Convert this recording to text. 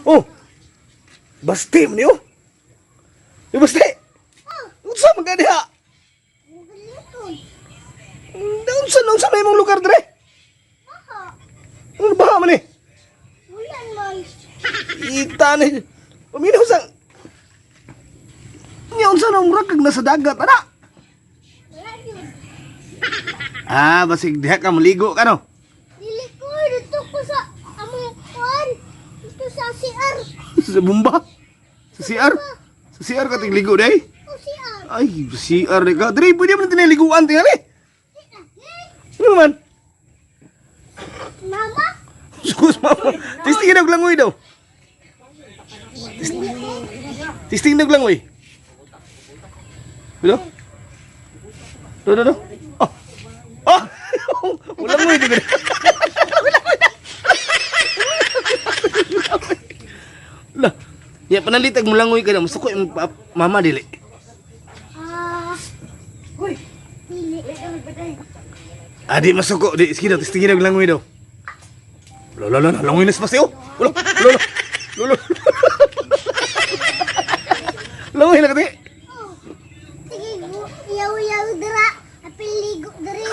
Oh. Basti man niyo. Di basti. Unsa man ka diha? Galikon. Unsa unsa may imong lugar dire? Baha. Ano baha man eh? Ulan man. Ita ni. Paminaw sa. Nya unsa na murag kag nasa dagat ana? Wala yun. Ah, basig diha ka maligo ka no. Dili ko. Dito ko sa among kuan. Dito sa CR. Sa bumba. Sa CR. Sa CR ka tigligo day. O CR. Ay, CR di ka. Dre, pwede mo na tinaliguan tingali. Ano man? Mama. Sus, mama. Testing daw langoy daw. Testing daw langoy. Bilo? Do, do, do. Oh. Oh! Ulangoy di ba? Lah. Ya panalitag mo langoy ka na musuko imong mama dili. Ah. Uy! Dili. Adi masuko di sige daw testing daw langoy daw. Lo lo lo langoy na sa paseo. Lo lo lo. Lo lo. Langoy na kati. Oh. Sige, yaw-yaw dira. Apil ligo diri.